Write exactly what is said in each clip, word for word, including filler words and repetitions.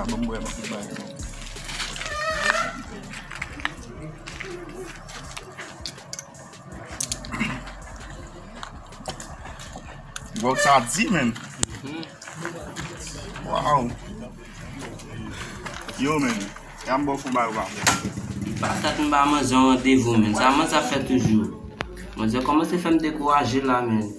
Ban m bwè yon ti bagay. Gwòg sa di, menn. Waw. Yo, menn. Kè a m ba w fon bagay ou pa fè. Patat m ba manzè yon randevou, menn. Sa manzè ap fè toujou. Manzè kòmanse fè m dekouraje la, menn.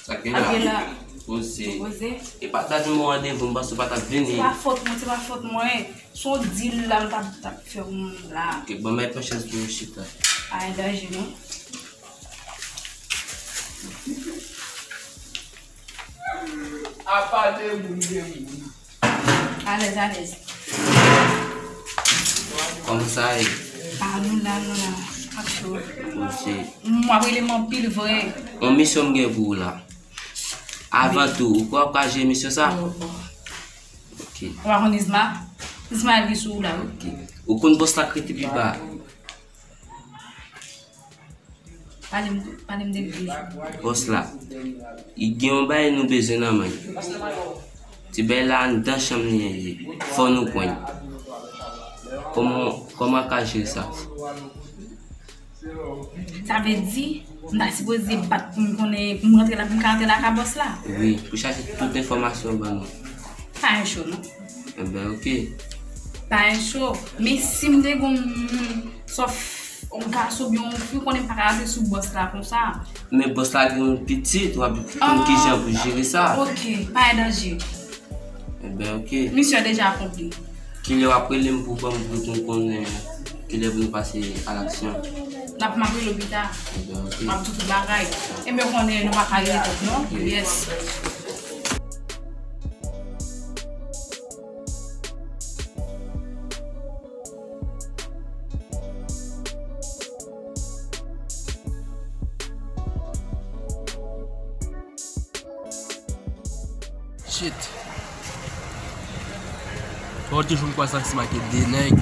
Sa k gen la? Sa k gen la? Poze. Poze. E pa t ba nou yon randevou, m panse w pa t ap vini. Se pa fòt mwen, se pa fòt mwen. Se yon dil la m t ap, t ap fè pou moun la. Ok, ban m yon chans pou nou chita. Pa gen danje, non. Apa de moun gen moun. Alèz, alèz. Kòman sa ye? A, nou la, nou la. Ak cho. Poze. M ap rele m anpil vre. Yon misyon m gen pou ou la. Avan tou, ou kwè w ka jere misyon sa? Oh, oh. Ok. Ou pa konn Isma? Ismaël ki sou ou la, wi. Ok. Ou konn bòs la k rete pi ba? Pale m, pale m de li. Bòs la, li gen yon bagay nou bezwen nan men l. Ti bagay la anndan chanm li ye. Fò nou pran l. Kòman, kòman ka jere sa? Sa vle di, m ta sipoze bat pou m konnen, pou m rantre la, pou m ka rantre lakay bòs la? Wi, pou chache tout enfòmasyon ban nou. Pa gen cho, non. Enben, ok. Pa gen cho. Men si m te gen yon moun, sòf yon gason oubyen yon fi, ou konnen m pa ka rete sou bòs la konsa. Men bòs la gen yon pitit, w ap konn kijan pou jere sa. Ok, pa gen danje. Enben, ok. Misyon deja akonpli. Kilè w ap rele m pou ban m pou nou konnen kilè pou nou pase a laksyon? N ap, m ap rele w pita. Enben, ok. M ap di w tout bagay. Enben, w konnen nou pa ka rele tout, non? Ok. Yes. Shit. Lòt jou m kwè sa se make de nèg.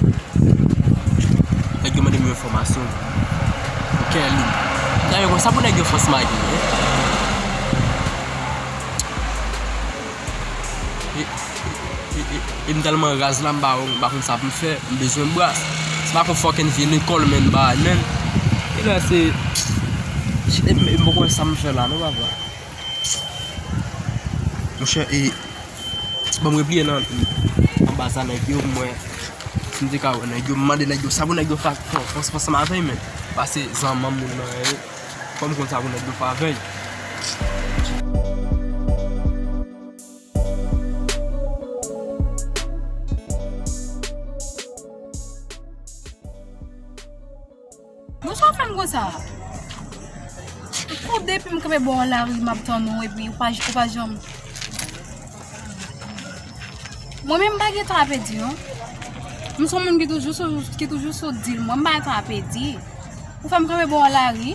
Nèg yo mande m yon enfòmasyon. Pou Kerline. Dayè, konsa pou nèg yo fòs make, wi. E, e, e, e, e m tèlman raz la, m pa, m pa konn sa pou m fè. M bezwen bras. Se pa kon fucking vye lekòl, menn, bay, menn. E la, se, e, e, m poko wè sa m fè la, non, papa. Monchè, e, ban m repliye nan, nan baz a nèg yo, m wè si m te ka wè nèg yo, m mande nèg yo, sa pou nèg yo fè, fè, fè ansanm avè m, menn. Pase zanmanm moun nan, e, fò m konn sa pou nèg yo fè avè l. Bon, sa w fè m konsa? Ou depi m kanpe bò lari, m ap tann ou, epi ou pa, ou pa janm. Mwen menm, m pa gen tan ap pèdi, non. M se yon moun ki toujou sou, ki toujou sou dil mwen, m pa gen tan ap pèdi. Ou fè m kanpe bò lari.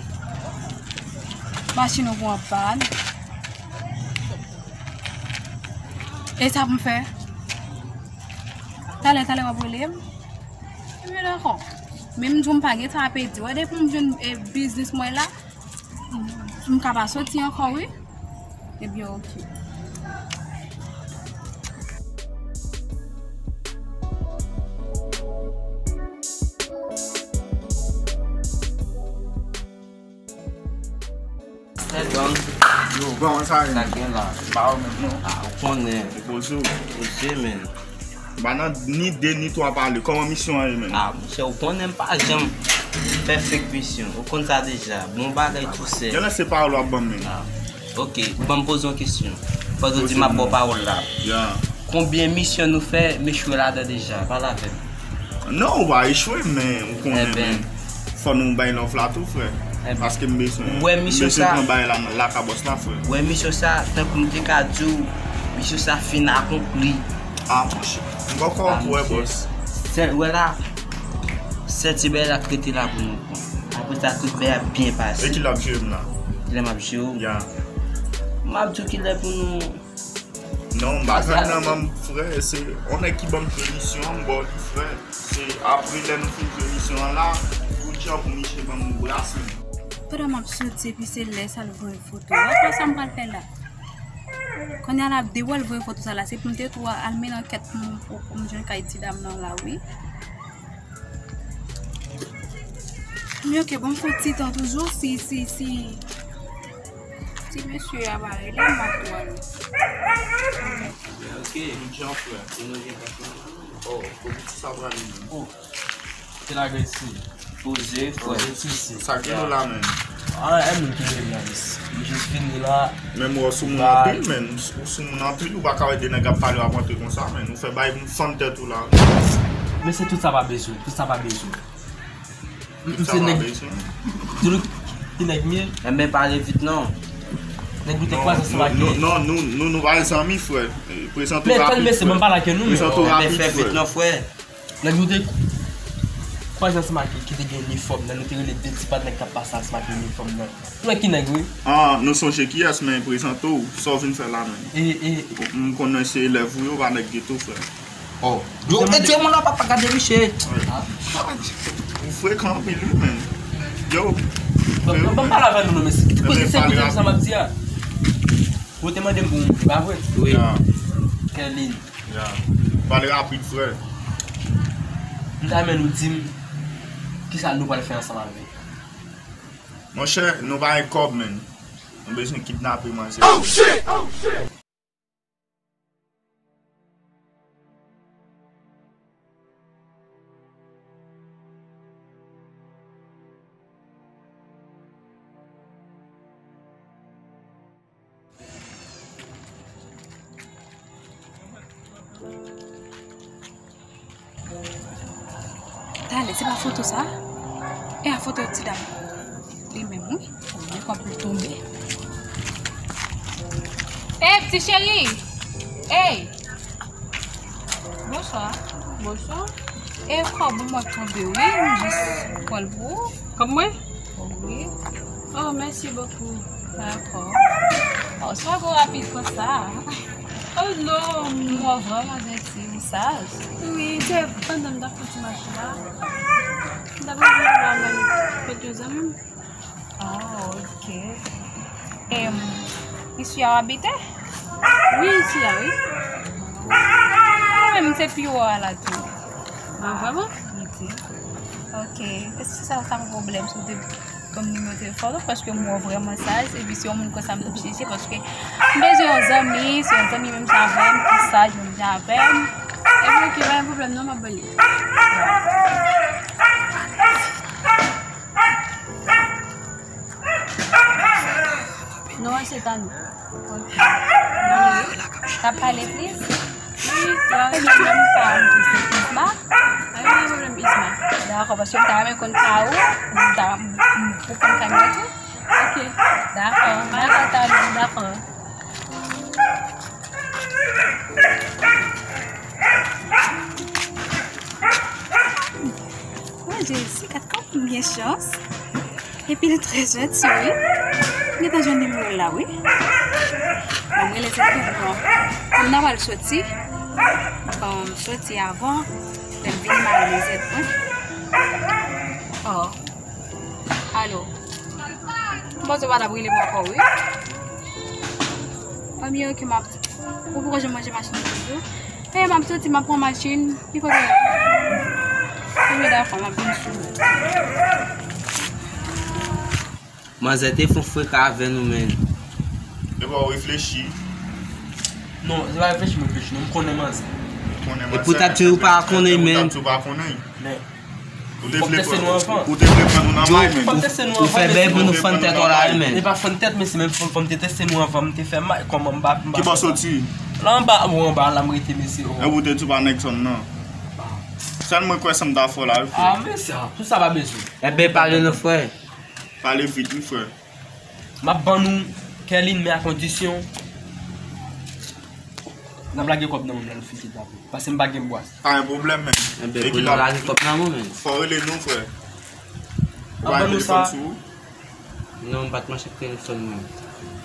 Machin ou pran pàn. E sa pou m fè? Talè, talè w ap rele m. Ebyen, dakò. Men m di w m pa gen tan ap pèdi. Wè, depi m jwenn, e, biznis mwen la, m ka pa soti ankò, wi. Ebyen, oke. Yo, kòman sa ye? Sa gen la? Ba ou menm non. Ah, ou konnen. Ou poze w. Poze, menn. Ba nan ni de ni twa pale. Kòman misyon an ye, menn? Ah, monchè, ou konnen m pa janm fè fake misyon. Ou konn sa deja. Bon bagay tou sè. Gen lè se pawòl w ap ban m, menn. Ah, oke, ban m poze yon kesyon. Fòk ou di m ap ba w pawòl la. Ya. Konbyen misyon nou fè, m echwe ladan deja? Pale avè m. Non, ou pa echwe, men ou konnen, men fò nou bay love la tou, frè. Paske m bezwen, m bezwen pran bagay la nan lakay bòs la, frè. Wè misyon sa, tankou m te ka di w, misyon sa fin akonpli. Ah, monchè. M poko wè, bòs. Sèl, wè la, sèl ti bagay la k rete la pou nou pran. Apre sa, tout bagay ap byen pase. E kilè w ap jere m la? Kilè m ap jere w? Ya. M ap di w kilè pou nou Non, m pa jwenn nan manm frè, se yon nèg ki ban m solisyon an, m ba w li frè. Se apre lè nou fin solisyon an la, tout jan pou misye ban m bras li. Pandan m ap soti, epi se lè sa l voye foto. Wè sa m pral fè la? Kounye a la, depi w al voye foto sa la, se pou m te tou al mennen ankèt pou m, pou, pou m jwenn kay ti dam nan la, wi. Men oke, bon, m fè ti tan toujou, si, si, si, si mesye a pa rele m, m ap tou ale. Ok. Jan frè. Oh, pou ki sa pral li menm? Oh. Te lage ti. Poze, frè. Poze ti si. Sa gen nou la menm. Ah, e moun ki gen la, mis. M jis vini la. Men m wè w sou moun anpil, men. Ou sou moun anpil, ou pa ka wè de nèg ap pale w ap antre konsa, men. Ou fè bay fann tèt ou la. Men se tout sa pa bezwen, tout sa pa bezwen. M se nèg. Di nou ki nèg m ye? Enben pale vit non. Nèg ou te kwaze ansanm ak li. Non, non, nou, nou, nou pa zanmi, frè. Prezante w rapid, frè. Men tann mesye, ban m pale ak nou, men. Prezante w rapid, frè. Enben fè vit non, frè. Nèg nou te kwaze ansanm ak li, ki te gen inifòm nan, nou te rele de ti patnè k ap pase ansanm ak inifòm nan. Nou wè ki nèg, wi. Ah, nou sonje kiyès, men prezante w, sa w vin fè la menm? E, e. M konnen se elèv ou yo, pa nèg geto, frè. Oh. Yo, e di moun nan pa, pa gade misye. Ou frekan anpil, wi, men. Yo. Ban m pale avè nou, non, mesye. Ki koze se koze sa m ap di a? Ou te mande m pou mwen, pa vre? Wi. Kerline. Ya. Pale rapid, frè. M ta renmen nou di m kisa nou pral fè ansanm avè l. Monchè, nou pa gen kòb, menn. Nou bezwen kidnape manzè. Oh, shit! Oh, shit! Talè, se pa foto sa? E a foto ti dam. Li menm, wi. Li konn pou l tonbe. Ey, ti cheri! Ey! Bonswa. Bonswa. E kòb ou mwen tonbe, wi. M jis pran l pou ou. Kòb mwen? Wi. Oh, merci beaucoup. Dakò. Oh, sa gwo rapid konsa. Oh non. Mwen vrèman janti, ou saj. Wi, se pandan m t ap fè ti mache la. M t ap rive la, mwen kote yon zanmi m. Oh, ok. Em, isi a w abite? Wi, isi a, wi. Mwen menm, se pi wo a la tou. Ah, vrèman? Wi. Ok. Èske sa, sa yon pwoblèm si w te ban m nimewo telefòn ou? Paske m wè w vrèman saj, epi se yon moun konsa m t ap chèche, paske m bezwen yon zanmi, se yon zanmi menm jan avè m, ki saj menm jan avè m. Ebyen, ok, pa gen pwoblèm non, m ap ba l li. Non, se Tani. Ok. Ka pale plis? Wi, sa. Ebyen, non pa m tou se Isma. Pa gen pwoblèm, Isma. Dakò, paske m ta renmen konn ka ou, m ta, m, m, pou konn ka mwen tou. Ok. Dakò, dakò, Tani, dakò. Mwen, Jesi, gad kòman m gen chans. Epi l trè janti, wi. M gentan jwenn nimewo l la, wi. Bon, m rele zèt mwen. Kòm n ap al soti, bon, m soti avan, lè m vini, m a rele zèt mwen. Oh. Alo. M panse w pa t ap rele m ankò, wi. Anmye, ok, m ap, ou poko janm manje machin nan toujou? E, m ap soti, m ap pran machin. Ki kote w ye? Anmye, dakò, m ap vin sou ou. Manzè te fon frekan avè nou, menn. Epa w reflechi. Non, se pa reflechi m reflechi, non, m konnen manzè. Ou konnen manzè. E pou w t ap di w pa konnen, menn. E pou w t ap di w pa konnen. Men. Ou te vle pran, ou te vle pran nou nan may, menn. Ou fè bèl pou nou fann tèt w la, menn. E pa fann tèt, men se menm fò, fò m te teste nou anvan, m te fè may, kòman m pa, m pa. Ki bò soti? La anba, ou anba, la m rete, mesye, oh. E ou te di w pa nèg zòn nan. Sèl mwen kwè sa m ta fè w la, wi, frè. Ah, men sa, tout sa pa bezwen. Enben, pale non, frè. Pale vit, wi, frè. M ap ban nou Kerline, men a kondisyon n ap lage kòb nan men m lè nou fin kidnape. Paske m pa gen bwa. Pa gen pwoblèm, men. Enben, pou nou lage kòb nan men m, men. Fò w rele nou, frè. Ou pa gen telefòn sou ou? Non, m pa t manke telefòn mwen.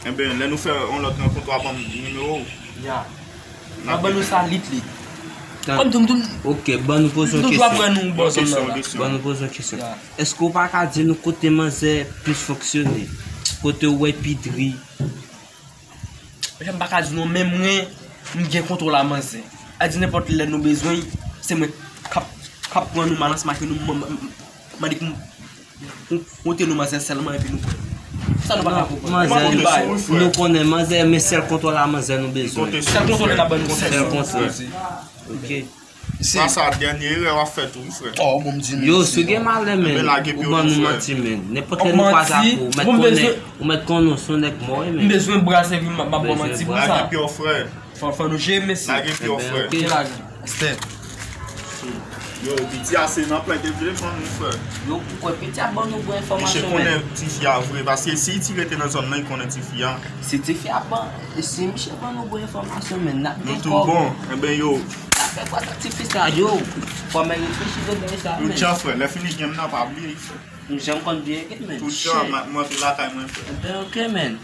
Enben, lè nou fè yon lòt rankont, w a ban m nimewo w. Ya. Mwen ban nou sa lit lit. Kòm tou m tou. Ok, ban nou poze yon kesyon. Ban nou poze yon kesyon. Èske w pa ka di nou kote manzè plis fonksyone? Kote w wè pi dri? Jan m pa ka di nou, men mwen, m gen kontwòl a manzè. A di nenpòt lè nou bezwen, se mwen k ap, k ap pran nou malans make nou, mande pou m Ou, ou te nou manzè sèlman epi nou pran. Sa nou pa ka konprann. Manzè, nou konnen manzè, men sèl kontwòl a manzè nou bezwen. Sèl kontwòl la ban nou konfyans. Sèl kontwòl. Ok. Se pa sa, dènye erè w ap fè tou, wi, frè. Oh, bon, m di nou. Yo, si w gen malè, men, ou ban nou manti, men. Nenpòt lè nou kwaze ak ou, ou mèt konnen, ou mèt konnen w se yon nèg mò, wi, men. M bezwen bra sèvi m, m ap ba w manti pou sa. Lage pye w, frè. Fò, fò nou jere, mesye. Lage pye w, frè. Ebyen, ok. Lage. Stè. Yo, piti a se nan plent li vle pran nou, frè. Yo, ou kwè piti a ban nou bon enfòmasyon, men. Misye konnen tifi a vre, paske si ti rete nan zòn nan, li konnen tifi a. Si tifi a ban, si misye ban nou bon enfòmasyon, men, n ap gen kòb. Nou tou bon. Ebyen, yo. N ap fè kwa sa tifi sa, yo. Fò mwen reflechi de bagay sa, men. Tout jan, frè. Lè fini, gen m nan pa bliye, frè. M janm konn bliye gen, men. Tout jan, m ap monte lakay mwen, frè. Ebyen, ok, men.